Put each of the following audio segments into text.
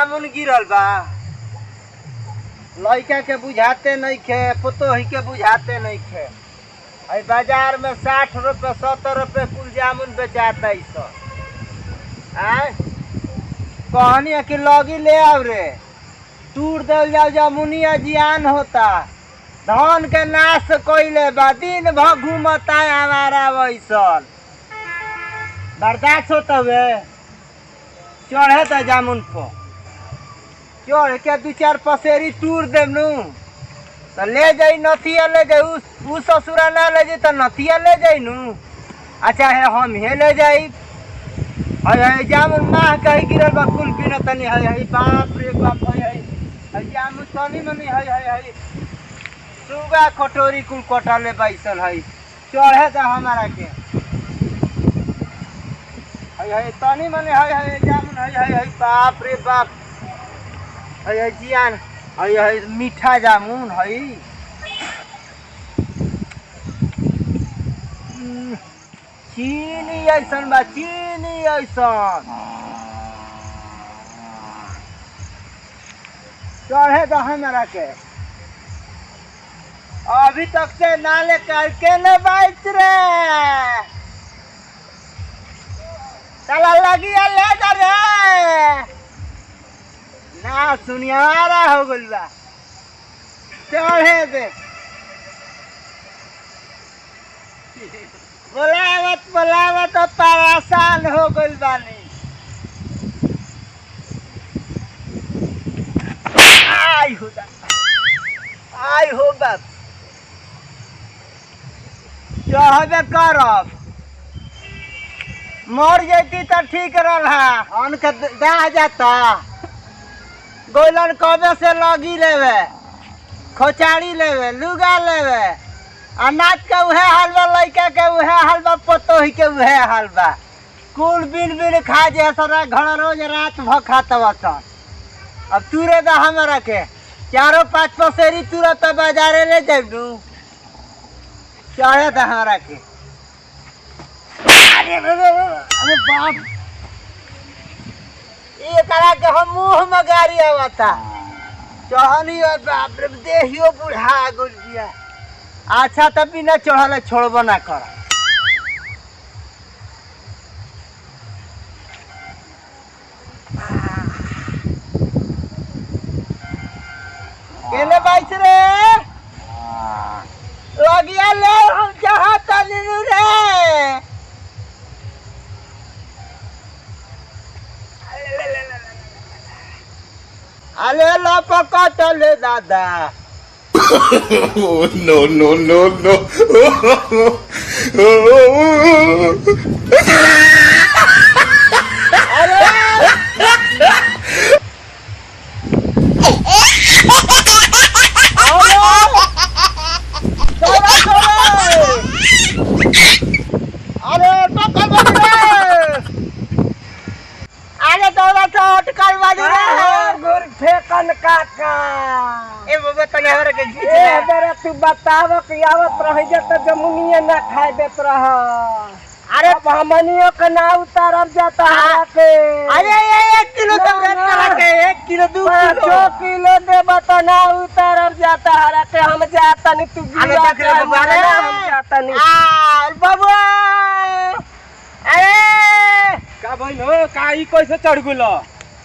जामुन गिरल बा। लइका के बुझाते नइखे, पुतोही के बुझाते नइखे। अई बाजार में 60 रुपये, 70 रुपये कुल जामुन बेचाता सब। आय कहनी है कि लगी ले आव रे, टूट देल जाओ, जामुनिया जियान होता। धान के नाश कइले बा, दिन भर घूमता हमारा वैसन बर्दाश्त होता हुए। चढ़े त जामुन पर चढ़ के दू चार पसेरी टूर देब नु तो ले जाई, नथिया ले जाई। उ ससुरा ना ले जाई तो नथिया ले जाई नु। अच्छा है, हम हे ले जाई। हय हय, जामुन माह कहीं गिरल बा, कुल बिना तनी। हय हय, बाप रे बाप, हय हय हय, जामुन तनी मनी। हय हय हय, सुगा कटोरी कुल कटले बैसल हय। चढ़े द हमारा के। हय हय, तनी मनी, हय हय, जामुन, हय हय हय, बाप रे बाप, हय हय, जियान, हय हय, मीठा जामुन हय। चीनी ऐसन बा, चीनी ऐसन। चढ़े द हमरा के। अभी तक से नाले करके न बैठ रे, साला लगी ले जा रे ना सुनियारा हो गइल बा। चढ़े दे। बोलावत बोलावत परेशान हो गइल बानी। आई हो दादा, आई हो बाप, चढ़बे करब। मर जैती तो ठीक रहा, अन के दह जाता। गोलन कबे से लगी लेवे, खोचारी लेवे, लुगा लेवे। अनाज के उहे हाल बा, लइका के उहे हाल बा, पतोही के उहे हाल बा। कुल बिन बिन खा जे सारा घर, रोज रात भर खात बसन। अब तुरे दा हमरा के, चारो पाँच पसेरी तुरंत बाजारे ले जाइब। चढ़े दा हमरा के। अरे अरे अरे, अरे बाप, ये करा के हम मुंह में गाड़ी आवता चढ़नी। और बाप रे, देहियो बुढ़ा गुल बिया। अच्छा, तब बिना चढ़ले छोड़बो ना कर। केले बाइस रे, लगिया ले, हम चाहता नीनू रे। अरे लपकटले दादा। Oh, no, no, no, no. अरे अरे, छोड़ा छोड़ा, अरे पकड़ रे, अरे दौड़ा तो अटकल बाजू रे। गुर फेकन काका। ए बाबा, तने हमरा के घीच ए ले। बेरा तू बताव कि आवत रही जे त जमुनिया ना खाए देत रह। अरे अब हमनियो के ना उतारब जाता हरा के। अरे ये 1 किलो ना, तब रेट ना। करा के 1 किलो, 2 किलो। 5 किलो देब त ना उतारब जाता हरा के। हम जाता नहीं, तू अरे गिरा देख रे जा, बाबा, अरे ना, हम जाता नहीं। आ बाबा, अरे। का भइल हो? का ई कैसे चढ़ गेल?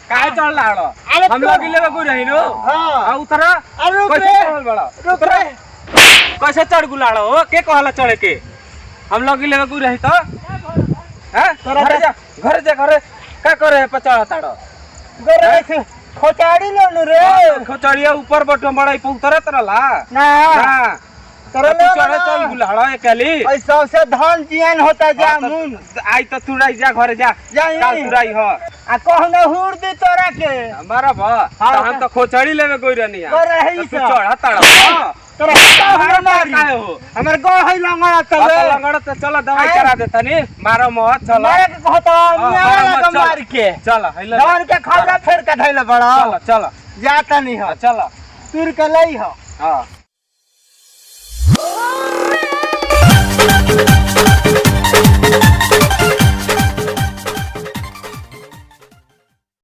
काहे चढ़ लाड़? अरे हम लगी लेवे कोई रही नो। हाँ। आ उतरा। अरे रुक कैसे रे। चढ़ल बड़ा? रुक रे। कैसे चढ़ गुलाड़ हो? के कहला चढ़े के? हम लगी लेवे कोई रही तो हैं? तोरा घरे जा, घरे जा, घरे का करे है पचड़ ताड़? गोरे से खोचाड़ी लो रे। खोचड़िया ऊपर बटो बड़ा ई उतरत रहला। ना। ना। तोरा तू ले चढ़े चल गुलाड़ एकली। ऐसा से धान जियान होता जामुन। आई तो तुराई, जा घरे जा। जाई। काल तुराई हो। आ कहना हुर दी तोरा के। हमारा भ हाँ, तो हम तो खोचड़ी लेवे कोई रहनी। गोरे है तू सब। चढ़ा ताड़। हां। तोरा मारा मारी। काहे हो? हमर गो है लंगड़ा हाँ, तबे। तो लंगड़ा तो चलो, दवाई आय। करा देता नी, मारो मत, चलो। मारे के कहता। हाँ, मारो मत, के चल। मार के चल हैले। धान के खौरा फेर के धैले बड़ा। चलो चलो। जाता नहीं हो। चलो। तुर के लई हो। हाँ।